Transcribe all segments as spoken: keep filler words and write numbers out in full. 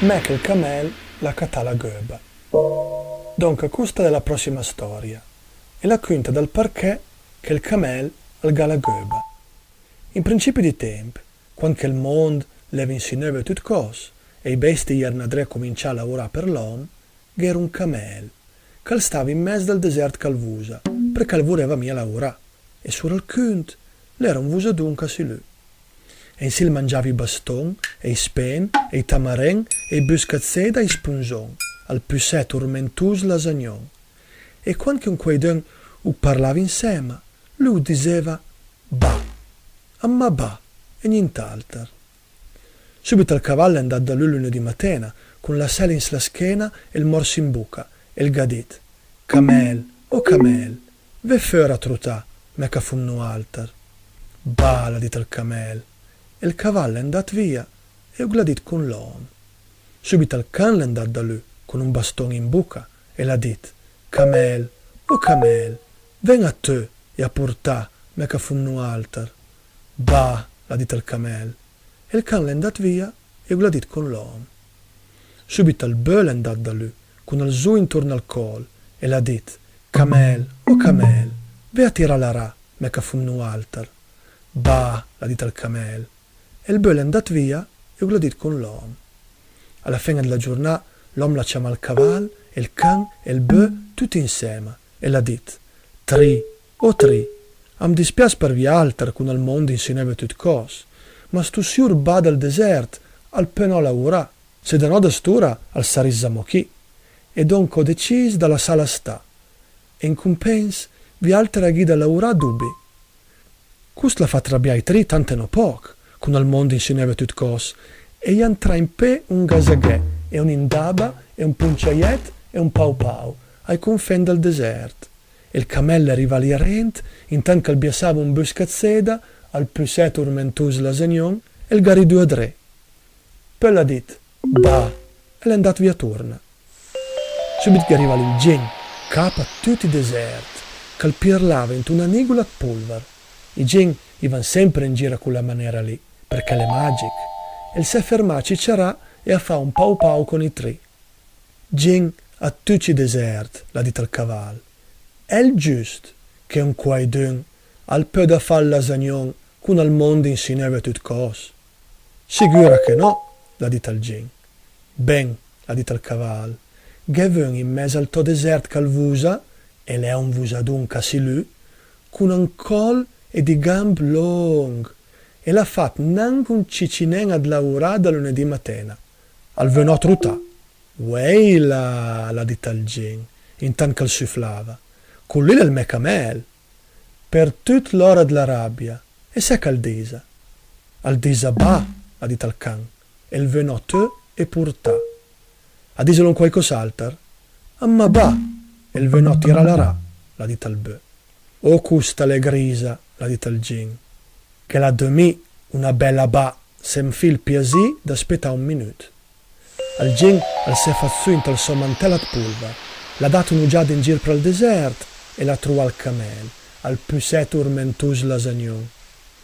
Mé che 'l camèl l'à catà la göba. Donca, qusta l'è la pròssima stòria, e la cönta dal perchè che 'l camèl al gh'à la göba. In principi di temp, quand che 'l mónd l'era inscì növ e tüt còs, e i bèstii i era dré a cumincià a laurà per l'òm, gh'era un camèl, ch'al stava in mèz dal desèrt ch'al vusa, perchè al vureva mia laurà, e sura 'l cönt l'era un vusadù anca sü lü. E inscì 'l mangiava i bastón, e i spén, e i tamarén, e i böscc ed séda, e i spunzón, al püsè turmentùs lasagnon. E quand che un quaidün u parlava insèma, lü u diseva: "Bah, a ma bah", e nient'alter. Sübit al caval l'è 'ndat da lü lünedì matèna, cun la sèla in sla schéna e 'l mòrs in buca, e 'l gh'à dit: "Camèl, o camèl, vé föra a trutà, mé ch'a fum nualter." "Bah", l'à dit al camèl, e 'l caval l'è 'ndat via, e u gh'l'à dit cun l'òm. Sübit al can l'è 'ndat da lü, cun un bastón in buca, e l'à dit: "Camèl, o camèl, vén a tö e a purtà, mé ch'a fum nualter." "Bah", l'à dit al camèl, e 'l can l'è 'ndat via, e u gh'l'à dit cun l'òm. Sübit al bö l'è 'ndat da lü, cun al zu inturna al còl, e l'à dit: "Camèl, o camèl, vé a tirà l'arà, mé ch'a fum nualter." "Bah", l'à dit al camèl, e 'l bö l'è 'ndat via, e u gh'l'à dit cun l'òm. A la fèna dla giurnà, l'òm l'à ciamà 'l caval, e 'l can, e 'l bö, tüt insèma, e l'à dit: "Tri, o tri, am dispiàs per vialter, cun al mónd inscì növ e tüt còs, ma stu siur bah dal desèrt al pö no laurà, se da no da st'ura al sarìs zamò chì, e donca ó decìs da lassàla stà, e in cumpèns vialter a ghì da laurà dubé." Cust l'à fat rabià i tri, tant e no póch, cun al mónd inscì növ e tüt còs, e i à 'ntrà in pé un gasaghè, e un indaba, e un punciaièt, e un pau-pau, ai cunfèn dal desèrt. E 'l camèl l'è rivà lì arènt, intant ch'al biassava un bösch ed séda, al püsè turmentùs lasagnon, e 'l gh'à ridü adré. Pö l'à dit: "Bah", e l'è 'ndat via turna. Sübit gh'è rivà lì 'l gign, cap a tüt i desèrt, ch'al pirlava int una nìgula 'd pulvar. I gign i van sèmper in gir cun la manera lì, perchè l'è màgich, e 'l s'è fermà a ciciarà e a fà un pau-pau cun i tri. "Gign a tücc i desèrt", l'à dit al caval, "èl giüst che un quaidün al pöda fà 'l lasagnon cun al mónd insì növ e tüt còs?" "Sigüra che no", l'à dit al gign. "Ben", l'à dit al caval, "ghe vün in mèz al tò desèrt ch'al vusa, e l'è un vusadù anca sö lü, cun un còl e di gamb lóngh, e l'à fat nanca un cicinèn ad laurà da lünedì matèna. Al vö no trutà." "Uèila", l'à dit al gign, intant ch'al süflava, "cul lì l'è 'l mè camèl. Per tüt l'òr ad la rabia, e sè ch'al disa?" "Al disa bah", l'à dit al can, "e 'l vö no tö e purtà." "A disa longh quaicòs alter?" "A ma bah, e 'l vö no tirà l'arà", l'à dit al bö. "Oh, custa l'è grisa", l'à dit al gign. "Ghe la dö mi una bèla bah, se 'm fì 'l piasì d'aspetà un minüt." Al gign al s'è fat sü int al sò mantèl ad pulvar, l'à dat un'ugiada in gir pral desèrt e l'à truà 'l camèl, al püsè turmentùs lasagnon,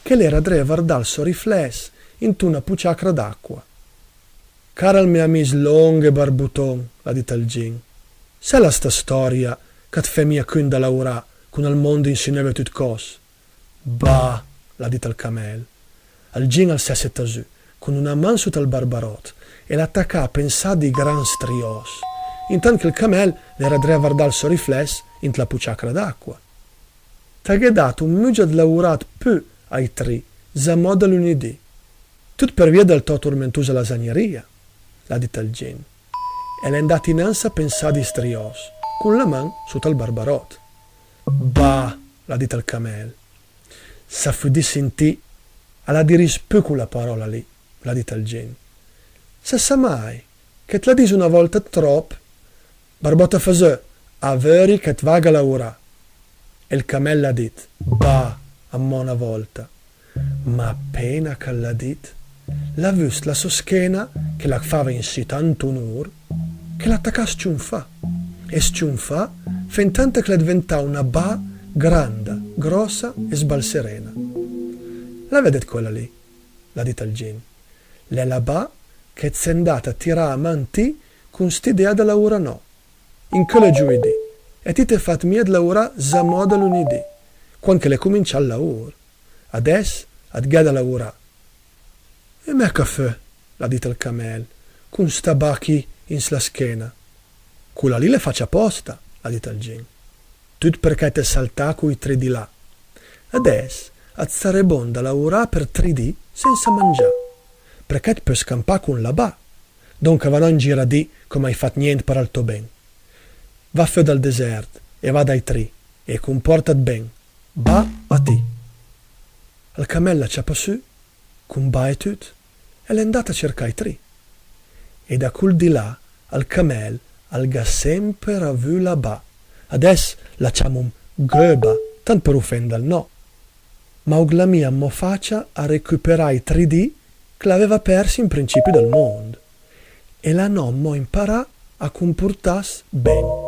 che l'era dré a vardà 'l sò riflès int una puciacra d'acqua. "Car al mè amìs lóngh e barbuton", l'à dit al gign, "sèla sta stòria ch'at fè mia cünt da laurà cun al mónd insì növ e tüt còs?" "Bah", l'à dit al camèl. Al gign al s'è setà sü, cun una man sut al barbaròt, e l'à tacà a pensà di gran striòs, intant che 'l camèl l'era dré a vardà 'l sò riflès int la puciacra d'acqua. "Ta gh'é dat un mügia 'd laurà 'd pü ai tri, zamò da lünedì. Tüt per via dal tò turmentùsa lasagneria", l'à dit al gign. E l'è 'ndat inanz a pensà di striòs, cun la man sut al barbaròt. "Bah", l'à dit al camèl. "S'a füdìs sintì, a la dirìs pü cula paròla lì", l'à dit al gign. "Se sa mai, che t' la dis una vòlta 'd tròp, barbòta fasö, a vöri che t' vaga a laurà." E 'l camèl l'à dit: "Bah", amò una vòlta. Ma apéna ch'al l'à dit, l'à vüst la sò schéna, che la fava insì tant unùr, che l'à tacà a s-ciunfà, e s-ciunfà, fènt tant che l'è dventà una bah granda, gròssa e sbalseréna. "La vèdet quèla lì?" l'à dit al gign. "L'è la bah che 't sé 'ndàt a tirà amà 'n ti cun st'idea de laurà nò. Incö l'è giuidì, e ti t'é fat mia de laurà zamò de lunidì, quand che l'è cumincià 'l laur. Adès 't gh'è de laurà. E mé ca fö, l'à dit ol camèl, cun sta bà chì in sla schéna. Cula lì l'è facia apòsta, l'à dit ol Gin. Tüt perchè t'é saltà cui tri dì là. Adès 't saré bon de laurà per tri dì sensa mangià, perchè 't pö scampà cun la bà. Donca va nò in gir a dì che m'hai fat niènt per al tò ben. Va fö dal desèrt e va dai tri, e cumpòrtat ben. Bà a ti. Ol camèl l'à ciapà sü, cun bà e tüt, e l'è 'ndàt a cercà i tri. E da cul dì là, ol camèl al gh'à sèmper avü la bà. Adès la ciamum göba, tant per ufèndal nò. Ma u gh'l'à mia mò facia a recuperà i tri dì che l'aveva pèrs in principi dal mónd. E l'à nò mò imparà a cumpurtàs ben.